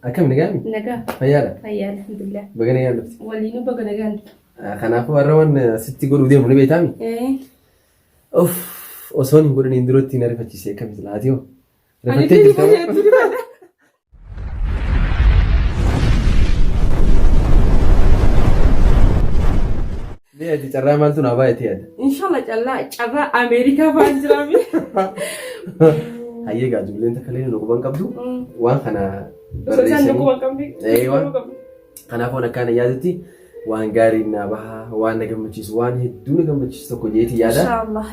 Akkam nagaan? Nagaa. Fayyaadha. Fayyaa alhamdulillah. Baga nagaan dhufte. Waliinuu baga nagaan dhufte. Kanaafuu har'a waan sitti godhuu deemu ni beektaami? Eh. Uff osoon hin godhiniin duratti na rifachiise akkamitti laati hoo? Ani Rifattee jirta moo? hedduu rifadha. Mee ati carraa maaltu naa baay'atee yaadda? Inshallah callaa carraa Ameerikaa fa'aan jiraami. Hayyee gaa ijoolleen takka illee nu quban qabdu waan kana Osoo isaan nu barreessanii quban qabne. Eeyyee. Kanaafuu ani akkaan yaadutti waan gaariin naa baha waan na gammachiisu waan hedduu na gammachiisu tokko jeeti yaada. Inshallah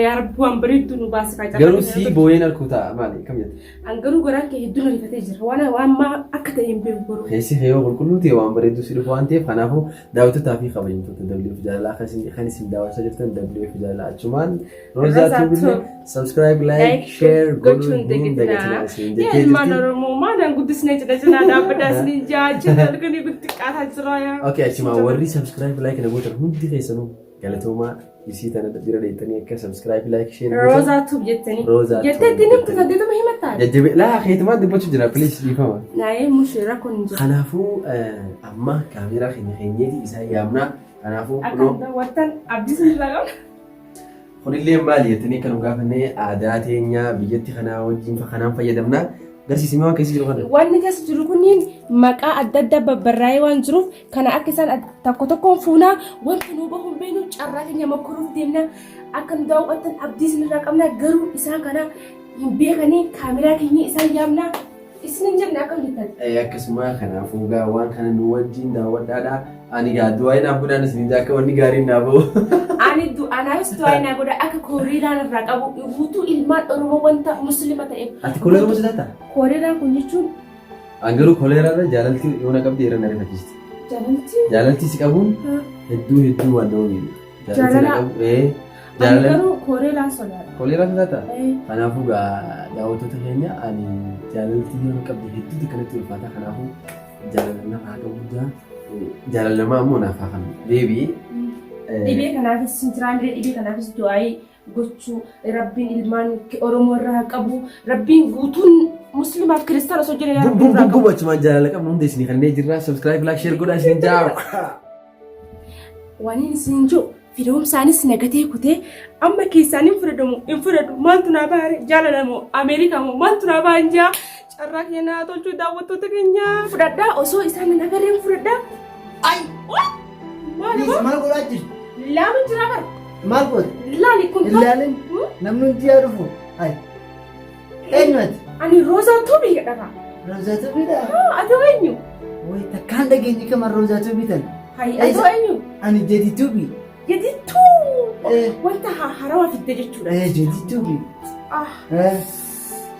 yaa rabbi waan bareedduu nu baasi kaa carraa Garuu keenya sii tolchi. booyeen harkuu ta'a maali kam jette? An garuu garaan kee hedduu na rifatee jira. Waan waan maa akka ta'e hin beeku garuu. Keessi kee yoo qulqulluu ta'e waan bareedduu si dhufu waan ta'eef kanaafuu daawwattoota fi kabajamtoota WF jaalalaa kan isin kan isin daawwachaa jirtan WF jaalalaa achumaan Roozaa Roozaa Tuubillee Tube. subscribe like Like share godhuu gochuun hin dagatinaa. dagatinaa isin Yaa jettee ilmaan jirti. Oromoo maalaan guddisnee jira cinaa dhaabbataa isiniin jaa halkanii guddiqqaataa jira yaa. Okay achumaan warri subscribe like na gootan hundi keessanuu galatoomaa isii tana bira dheettanii akka subscribe like share gootan. Roozaa Tube jettanii. Roozaa Tube Jettee ittiin himtu jettanii. saddeetuma himattaa? Jajjabe laa keetumaan dubbachuu jira please dhiifama. Naayee mushee rakkoon hin jiru. Kanaafuu amma kaameeraa keenya keenyeeti isaan yaamnaa. Kanaafuu Akka kunoo daawwattan abdii sinirraa qabna. Kunillee maali jettanii akka nu gaafanne aadaa teenya biyyatti kanaa wajjin kanaan fayyadamna. Garsiisimee waan keessa jiru kana. Wanni keessa jiru kunniin maqaa adda addaa babbarraa'ee waan jiruuf kana akka isaan tokko tokkoon fuunaa wanta nuu bahu hin beeknu carraa keenya mokkoruuf deemna akka nu daawwattan abdii isinirraa qabna garuu isaan kana hin beekanii kaameraa keenya isaan yaamna Isin hin jenne akkam jettan? Akkasuma kanaafuu gaa waan kana nu wajjin daawwadhaadha. Ani gaa du'aa naaf godhaan isin akka wanni gaariin naa ba'u. Ani anaafis du'aa naa godha akka kooriiraan irraa qabu guutuu ilmaan Oromoo wanta muslima ta'eef. Ati koleera moo sodaata? Kooriiraan kun jechuun. An garuu koleera irra jaalalti yoo na qabde irra na rifachiisti. Jaalalti? Jaalalti si qabuun hedduu hedduu waan nama miidhu. Jaalala. Ani garuu kooreelaan sodaadha. Koleeraa sodaata? Kanaafuu gaa daawwattoota keenya ani jaalalti yoo qabde hedduutu kanatti ulfaata. Kanaafuu jaalala nama haa qabu guddaa jaalala namaa ammoo naaf haa kennu. Deebii. Dhibee kanaafis hin jiraan dhibee kanaafis du'aayii gochuu rabbiin ilmaan Oromoo irraa haa qabu rabbiin guutuun muslimaaf kiristaana osoo jiran yaa rabbiin irraa qabu. Bum achumaan jaalala qabnu hunda isinii kanneen jirra. Subscribe like share godhaa isin jaa. Waniin isin jiru firoomsaanis nagatee kutee amma keessaan hin fudhadamu hin fudhadu maaltu naa baare jaalala moo Ameerikaa moo maaltu naa baan jaa carraa keenya naa tolchuu daawwattoota keenya fudhadhaa osoo isaan hin agarreen fudhadhaa. Ay! Maal Please, maal godhaa jirtu? Laalu jira bara. Maal goote? Laali kun Hin laalin. Namni hundi yaa dhufu. Ay! Eenyu ati? Ani Roozaa Tuubii jedhama. Roozaa Tuubiidha? Ati eenyu? Way takkaan dhageenye kama Roozaa Tuubii tan. Hayi ati eenyu? Ani Jedi Tuubii. Jedi Tuubii. Wanta haarawaa fidde jechuudha. Jedi Tuubii.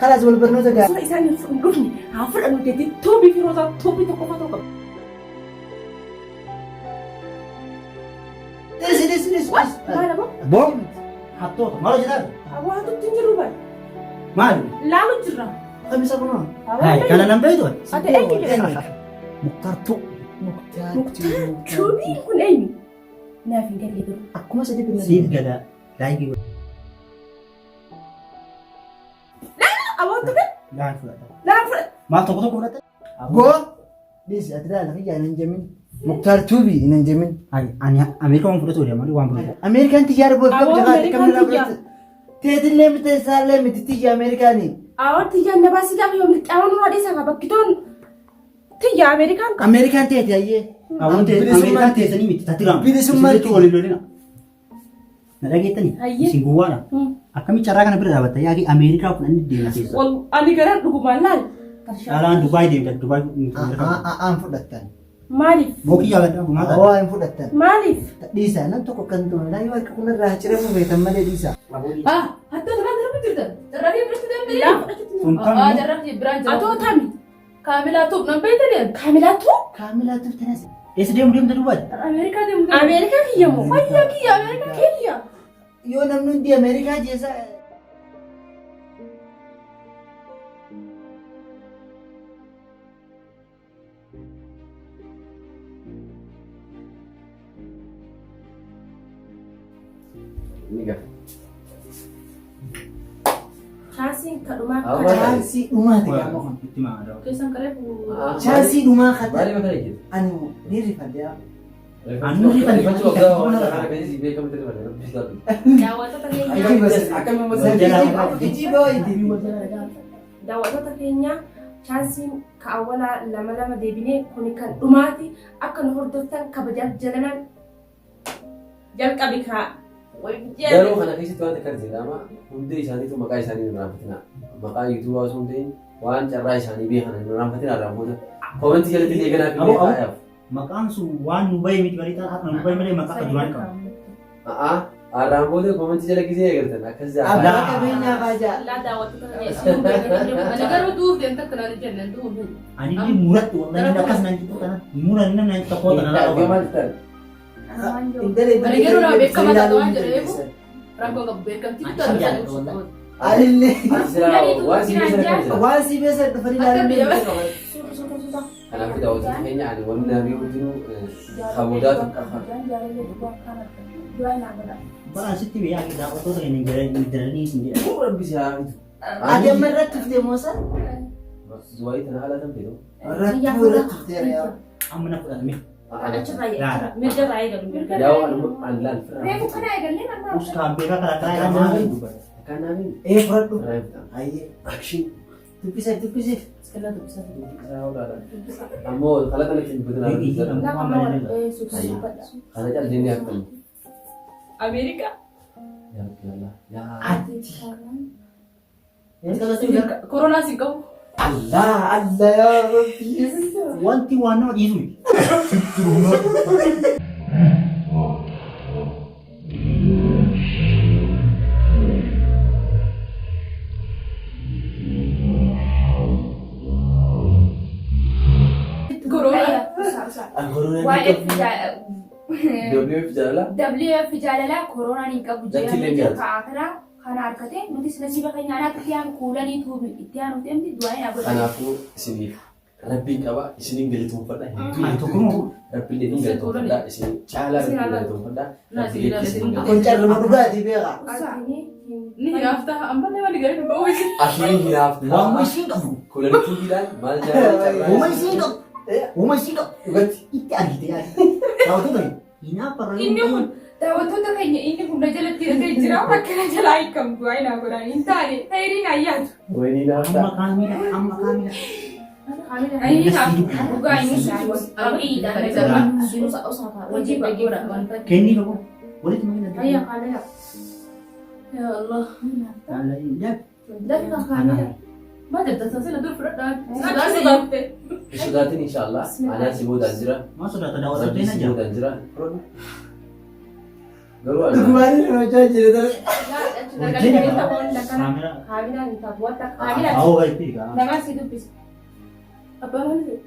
Kalaas wal barnoota gaarii. Osoo isaan hin dhufne haa fudhannu Jedi Tuubii fi Roozaa Tuubii tokko qofa ta'uu qaba. Dhisi dhisi dhisi. Maal aboo? Boo hattoota maal hojjetaa? Aboo hattutti hin jirru bara. Maali? Laalu jirra. Kamisa kunoo. Hayi kana nan beektu. Ati eenyu jedhama? Muktaartuu. Muktaar Tuubiin kun eenyu? Naaf hin galle garuu. Akkuma sadii binna. Siif gala laayikii godhi. Aboo tuqe? Laan fudhata. Laan fudhata. Maal tokko tokko fudhata? Boo. Dhiisi ati laala kiyyaa hin jemin. Muktaar Tuubii hin jemin. Ani Ameerikaa waan fudhatu malee waan fudhatu. Ameerikaan xiyyaara boof Aboo qabdu haati Ameerikaan kamilaa xiyyaara. fudhatu. Teetillee miti isaallee miti tiyya Ameerikaanii. Awwan tiyyaan na baasii gaafa yoom lixxaawwan nurraa dhiisaa ka bakkitoon tiyya Ameerikaan ka. Ameerikaan teeti hayyee. Awwan Ameerikaan teessanii miti tattiraama. Bilisummaan Isin waliin lolina. Na dhageettanii? Hayyee. Isin gowwaadha. Akkamitti carraa kana bira dhaabatta? Yaaqii Ameerikaa fudhanii deema keessa. Wal ani garaan dhugumaan laal. Dhaalaan Dubaay deemta. Dubaay Aan fudhattan. Maaliif? Bookii jaaladha. Gumaa ta'a. Awaa hin fudhattan. Maaliif? Dhiisa nam tokko kan tume laa yoo harka kun irraa ciramuu feetan malee dhiisa. Ah, hattoota maal darbu jirtan? Carraa kee fudhachuu dandeenya? Laa fudhachuutti Sun Ah, kamuu? carraa kee biraan jira. Atoo tami. Kaamilaa tuub nan beektanii ati? Kaamilaa tuub? Kaamilaa tuub tanas. Eessa deemu deemta Dubaay? Ameerikaa deemu deemu. Ameerikaa kiyya moo? Fayyaa kiyya Ameerikaa Kiyya. Yoo namni hundi Ameerikaa jeessa. Ni gaha. Chaansii Chaansiin kadhumaa Amma- kana. Chaansii dhumaati gaama kun. Itti maadha. Keessan karee Chaansii dhumaa kata. Maaliif akkana jettu? Ani ni rifadhe yaa. Ani rifadhe. Rifachuu qabdaa waan kana keessi beekamte rifadhe. Rabbi sodaatu. Daawwattoota keenya Ajiiba. Akkamiin uummata Ajiiba wayiiti. Daawwattoota keenya chaansiin kaawwalaa lama lama deebinee kuni kan dhumaati akka nu hordoftan kabajaaf jalalaan jalqabi kaa. Garuu kana keessatti waan akkan jedhama hundi isaaniitu maqaa isaanii hin irraanfatina. Maqaa yuutuubaa osoo hin ta'in waan carraa isaanii beekan hin irraanfatina irraan booda. Koomentii jalatti illee ganaa fi Aboo, aboo. kaayaaf. Maqaan sun waan nu bahe miti barii ta'an nu bahe malee maqaa akka duraan qaba. A'aa har'aan booda koomentii jala gisee eegaltan akkas Abbaa jaa. qabeenyaa baajaa. Laa daawwattoota keenya isin beekanii Ani garuu duuf deemta akka naan jenne duuf. Ani illee muratti wallahi inni akkas naan jettu kana muranni namni tokko tana Yoo laa maal jettan? Ani garuu nama beekamaa taate waan jedheef rakkoo qabu beekamtii guddaa Ani dha. jaalladha wallahi. Anillee Ati silaa waan si beekan akkam jira. waan si beesan dhufanii ilaaluu ni danda'u. Kanaafuu daawwattoota keenya ani wanni naa beeku jiru kaboodaa tokko. Baraan sitti biyyaa fi daawwattoota keenya hin jiranii isin jedha. Rabbi si haa fidu. Ati amma irratti tuftee moosa? Du'aayii tana ala tan fedhu. Irrattuu irratti tufteera yaa. Amma na fudhatame. Achirraa mirga eegalu mirga. Yaa'u anuma an laal Reefu kana eegallee nama. Uskaan beekaa karaa karaa irraa nama dubbata. Akkanaamin. Ee fudhadhu. Hayyee. Action. Dubbisiif dubbisiif. Ammoo kala kanatti hin dubbatin. Kana cal jennee akkam. Ameerikaa. Yaa Rabbi Allah. Yaa Ati. Koronaa si qabu. Allah Allah yaa Rabbi. Wanti waan nama dhiisu miti. Koronaa. Waa'ee WF jaalala. WF jaalalaa koronaan hin qabu Natti illee nyaatu. kana kana argate nutis nasiiba keenya anaatti itti aanu kuulanii tuubi itti aanu deemti du'aa hin godhu. Kanaafuu isiniif rabbiin qaba isiniin galatoonfadha. Hedduu Ani hedduu tokko moo? hedduu rabbiin illee galatoonfadha. Isin caalaa rabbiin galatoonfadha. Rabbiin isin Kun carruma dhugaatii beekaa. Ni hinaafta ammallee wali garee hin ba'u isin. Ashiin hinaafta. Waanuma isiin qabdu. Kulanii tuubiidhaan maal jaalala Uuma carraa. isiin qabdu. Uuma isiin qabdu. Dhugatti. Itti argite yaadu. Daawwattoota keenya hinaafa Inni kun daawwattoota keenya inni kun na jalatti hidhatee jira akka na jalaa hiikamu du'aa hin godhaan hin taane ta'iriin ayyaatu. Wayii hinaafta. Amma kaamila amma kaamila. Dhugaa inni Hojii baay'eedha wanta. Kennii tokko walitti makina. Ayyaa kaamila. Ya Allah. Dafi kan kaamila. Maal jedha sasina dur fudhadhaa. Sodaa sodaatte. Hin sodaatin inshallah. Anaa si boodaan jira. Maa sodaata daawwattoota Rabbi keenya si jira. boodaan jira. Garuu ani Dhugumaan irra hojjaa jira dare. Kaamila. Kaamilaan hin taatu wanta kaamilaan Awoo gaitti gaa. Nama si dubbisa. abbaa maal jedhu?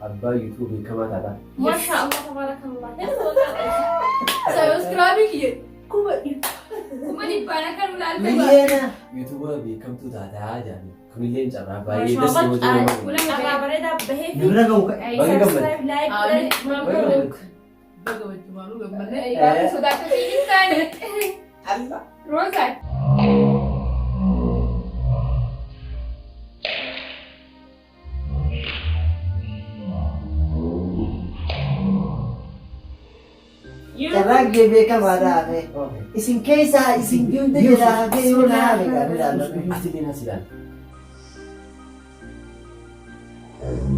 abbaa yuutuubii beekamaa taataa. Masha Allah tabarakallah. Sabiskiraabii kiyya kuma dhibba. Kuma dhibbaan akka nu laaltan. Miliyoona. Yuutuuba beekamtuu taataa jedhani. Kunillee carraa baay'ee Masha das Allah. nama jedhu. Carraa bareedaa bahee fi Ni bira ga'u ka'e. Baga gammadde. subscribe like Amiin. Baga godhee gammadde. Baga wajjumaanuu gammadne. Gaafa sodaattoota hin taane. Roozaa. Carraa kee beekamaadha hafee. Isin keessaa isin hunda jalaa hafee yoo na hafe gaarii ilaalladhu. Ati illee nas ilaali.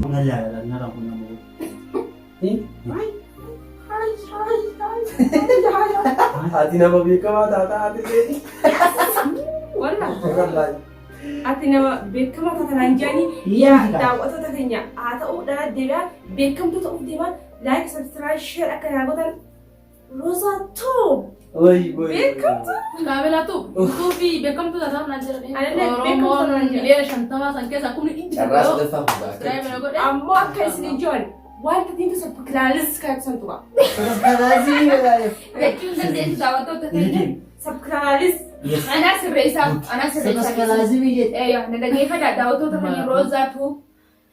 Kun laala narraa kun nama. Ati nama beekamaa taataa ati illee. Wallah. Wallahi. Ati nama beekamaa taatanaan jedhanii yaa daawwattoota keenya haa ta'uu dhala deebi'aa beekamtuu ta'uuf deemaa like subscribe share akka naa gootan Roozaa Tube Wayi wayi. beekamtuu Kaamilaa tu yuutuubii beekamtuu taataa naan jedhani. Anillee beekamtuu Oromoon naan jedhan. miliyoona shantamaa san keessaa kumni dhibbi Carraa tokko. sadaffaa fuudha. Subscribe godhe. ammoo akka isin ijoon wanta diimtuu sabkilaalis kan ibsantu qaba. Kanaafii Jechuun dandeessu daawwattoota keenya. Sabkilaalis Anaa sirreessaa. Anaa sirreessaa. Sabaskalaazimii jedhe. Eeyyaa na dhaggeeffadhaa daawwattoota keenya Roozaa Tube.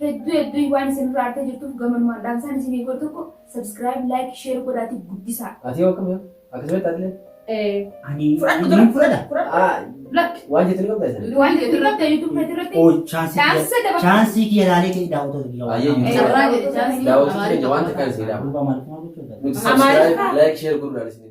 Hedduu hedduu waan isin irraa argaa jirtuuf gamanumaan dhaamsaan isinii godhu tokko subscribe like share godhaatii guddisaa. Ati yoo akkam yoo akkasumatti ati illee. Ani Fudhadhu ni dura. fudhadha. Ah, Lakki. waan jettu ni qabdaa isin? Waan jedhu irratti YouTube irratti Oo chaansii Dhaamsa dabarsa. chaansii kiyya ilaalee kee daawwattoota kiyya waan. Ayyee, Carraa jedhe chaansii. Daawwattoota keenya waan takkaan isin dhaama. Duuba maal kuma gochuudha. Nuti Amaariffaa. subscribe, like, share godhuudhaan isin